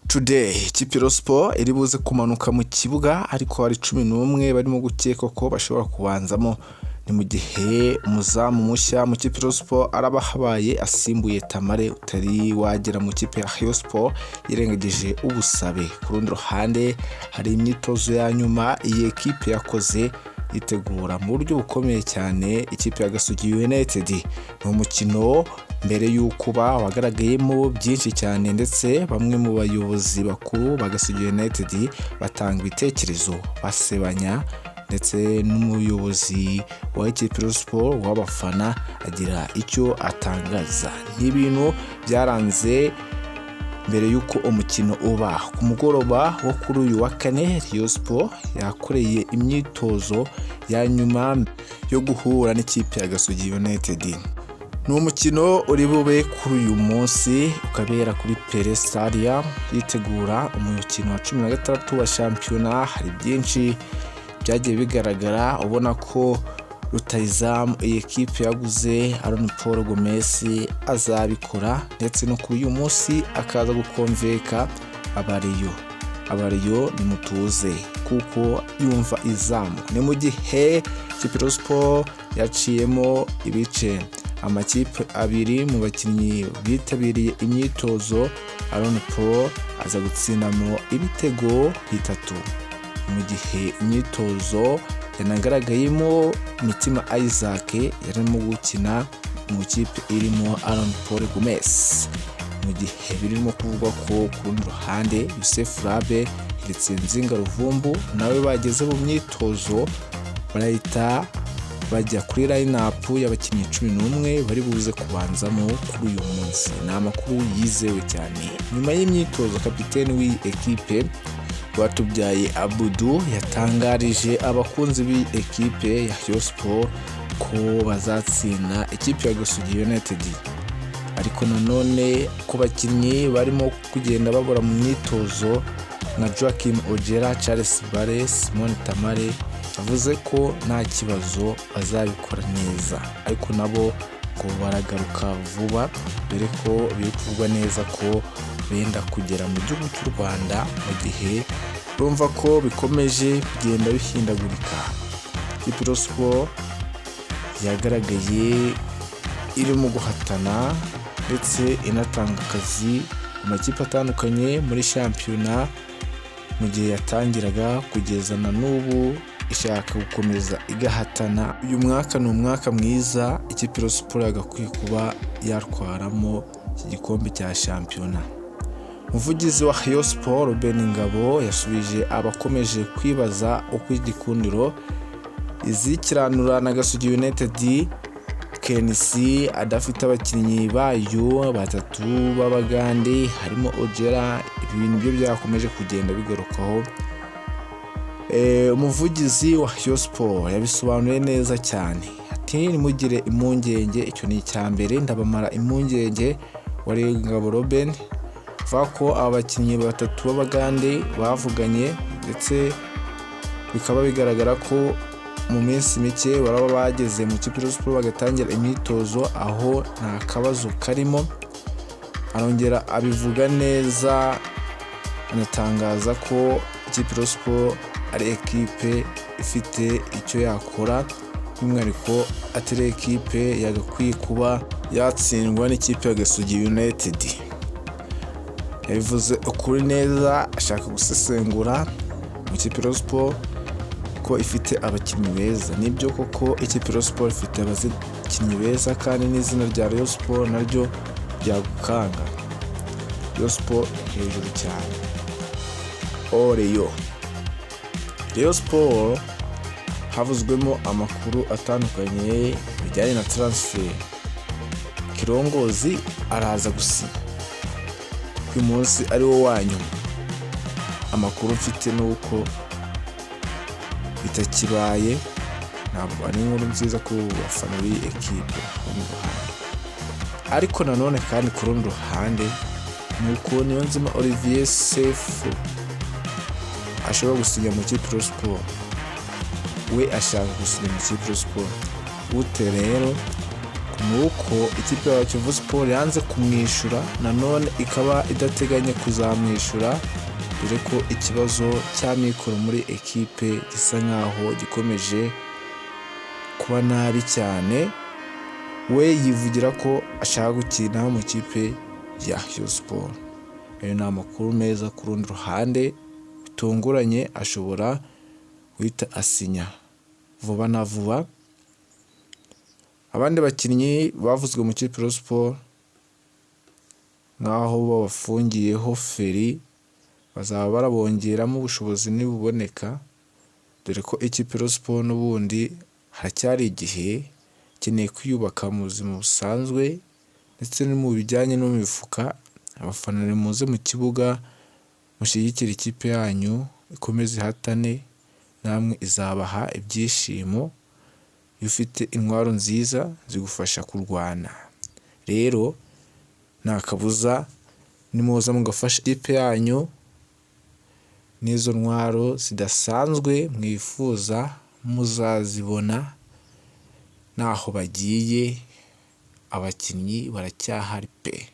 Today ikipe ya Sport iri buze kumanuka mu kibuga, ariko hari 11 barimo gukeka ko bashobora kubanzamo. Ni mu gihe umuzamu mushya mu kipe ya Sport araba habaye asimbuye Tamare utari wagera mu kipe ya Rayon Sport yirengagije ubusabe. Ku rundi ruhande, hari imyitozo ya nyuma iyi ekipe yakoze yitegura mu buryo bukomeye cyane ikipe ya Gasogi United. Ni umukino mbere y'uko uba wagaragayemo byinshi cyane, ndetse bamwe mu bayobozi bakuru ba Gasogi United batanga ibitekerezo basebanya, ndetse n'umuyobozi wa ekipe ya Sport w'abafana agira icyo atangaza. Ni ibintu byaranze mbere y'uko umukino uba. Ku mugoroba wo kuri uyu wa kane, Rayon Sport yakoreye imyitozo ya nyuma yo guhura n'ikipe ya Gasogi United. Ni umukino uri bube kuri uyu munsi, ukabera kuri Pele Stadium, yitegura umukino wa 16 wa shampiyona. Hari byinshi byagiye bigaragara, ubona ko rutayizamu iyi ekipe yaguze, Aaron Paul Gomez, azabikora, ndetse no kuri uyu munsi akaza gukonveka abariyo. Abariyo ni mutuze kuko yumva izamu. Ni mu gihe ikipe Sport yaciyemo ibice amakipe abiri mu bakinnyi bitabiriye imyitozo, Aaron Paul aza gutsindamo ibitego bitatu, mu gihe imyitozo yanagaragayemo Mitima Isaac yarimo gukina mu ikipe irimo Aaron Paul Gomez. Mu gihe birimo kuvugwa ko ku rundi ruhande Youssef Rabe ndetse Nzinga Ruvumbu nawe bageze mu myitozo, barahita bajya kuri line-up y'abakinnyi 11 bari buze kubanzamo kuri uyu munsi. Ni amakuru yizewe cyane. Nyuma y'imyitozo, kapiteni w'iyi ekipe Rwatubyaye Abudu yatangarije abakunzi b'iyi ekipe ya Rayon Sport ko bazatsinda ikipe ya Gasogi United, ariko nanone ku bakinnyi barimo kugenda babura mu myitozo nka Joachim Ojera, Charles Bare, Simon Tamare, yavuze ko nta kibazo bazabikora neza, ariko nabo ngo baragaruka vuba, dore ko biri kuvugwa neza ko benda kugera mu gihugu cy'u Rwanda, mu gihe urumva ko bikomeje kugenda bihindagurika. Ikipe Sport yagaragaye irimo guhatana ndetse inatanga akazi mu makipe atandukanye muri shampiyona mu gihe yatangiraga kugeza na n'ubu, ishaka gukomeza igahatana. Uyu mwaka ni umwaka mwiza ikipe ya Sport yagakwiye kuba yatwaramo iki gikombe cya shampiyona. Umuvugizi wa Rayon Sport, Ruben Ngabo, yasubije abakomeje kwibaza uko Igikundiro izikiranura na Gasogi United KNC adafite abakinnyi bayo batatu b'Abagande harimo Ojera. Ibintu byo byakomeje kugenda bigarukaho. Umuvugizi wa Rayon Sport yabisobanuye neza cyane, ati: "Ntimugire impungenge, icyo ni icya mbere ndabamara impungenge." Wari Ngabo Ruben avuga ko aba bakinnyi batatu b'Abagande bavuganye, ndetse bikaba bigaragara ko mu minsi mike baraba bageze mu kipe ya Sport bagatangira imyitozo, aho nta kabazo karimo. Arongera abivuga neza, anatangaza ko ikipe ya Sport ari ekipe ifite icyo yakora, by'umwihariko atari ekipe yagakwiye kuba yatsindwa n'ikipe ya Gasogi United. Yabivuze ukuri neza, ashaka gusesengura mu ikipe ya Sport ko ifite abakinnyi beza. Nibyo koko, ikipe ya Sport ifite abakinnyi beza, kandi n'izina rya Rayon Sport naryo ryagukanga. Rayon Sport hejuru cyane. Oreyo Rayon Sport havuzwemo amakuru atandukanye bijyanye na transfer. Kirongozi araza gusinya uyu munsi ari wo wa nyuma. Amakuru mfite ni uko bitakibaye. Ntabwo ari inkuru nziza ku bafana b'iyi ekipe ku rundi ruhande, ariko nanone kandi ku rundi ruhande ni uko Niyonzima Olivier Sefu ashobora gusinya mu ikipe ya Sport. We ashaka gusinya mu ikipe ya Sport ute rero? Ni uko ikipe ya Kiyovu Sport yanze kumwishyura, nanone ikaba idateganya kuzamwishyura, dore ko ikibazo cy'amikoro muri ekipe gisa nkaho gikomeje kuba nabi cyane. We yivugira ko ashaka gukina mu kipe ya Kiyovu Sport. Ayo ni amakuru meza. Ku rundi ruhande, bitunguranye ashobora guhita asinya vuba na vuba. Abandi bakinnyi bavuzwe mu kipe ya Sport nk'aho babafungiyeho feri, bazaba barabongeramo ubushobozi nibuboneka, dore ko ikipe ya Sport n'ubundi haracyari igihe, ikeneye kwiyubaka mu buzima busanzwe ndetse no mu bijyanye no mu mifuka. Abafana, nimuze mu kibuga mushyigikire ikipe yanyu, ikomeze ihatane, namwe izabaha ibyishimo. Iyo ufite intwaro nziza zigufasha kurwana, rero nta kabuza nimuza mugafasha ikipe yanyu n'izo ntwaro zidasanzwe mwifuza muzazibona. Ntaho bagiye, abakinnyi baracyahari pe.